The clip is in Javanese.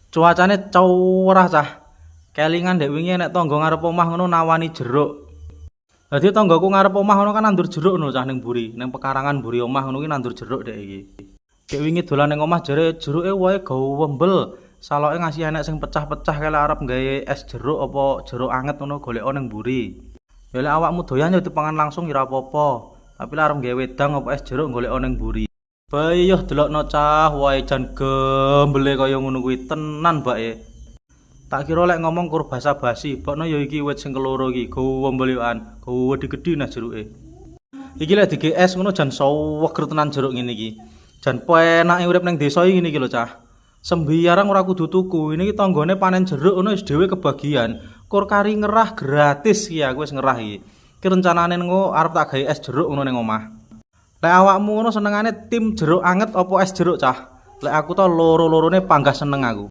Cuacane cerah, cah. Kelingan dek wingi enek tangga ngarep omah ngono nawani jeruk. Dadi tanggaku ngarep omah ngono kan nandur jeruk ngono, cah, ning mburi, ning pekarangan mburi omah ngono ki nandur jeruk dek iki. Dek wingi dolan ning omah jere jeruke wohe gawembel. Saloke ngasi enek sing pecah-pecah kae, lek arep gawe es jeruk apa jeruk anget ngono goleka ning mburi. Ya lek awakmu doyan ya dipangan langsung ya ora apa-apa. Tapi lek arep gawe wedang apa es jeruk goleka ning mburi. Bae yoh delokno, cah, wae jan gembele kaya ngono kuwi tenan bake. Tak kira lek ngomong kur basa-basi, bokno ya iki wit sing keloro iki, gowembel yoan, gedhi-gedhi nah jeruke. Iki lek digae es ngono jan seger tenan jeruk ngene iki. Jan penake urip ning desa iki ngene iki lho, cah. Sembarang ora kudu tuku, ini iki tanggane panen jeruk ngono wis dhewe kebagian. Kur kari ngerah gratis iki, aku wis ngerah iki. Iki rencanane engko arep tak gawe es jeruk ngono ning omah. Lek awakmu ngono senengane tim jeruk anget apa es jeruk, cah? Lek aku to loro-lorone panggah seneng aku.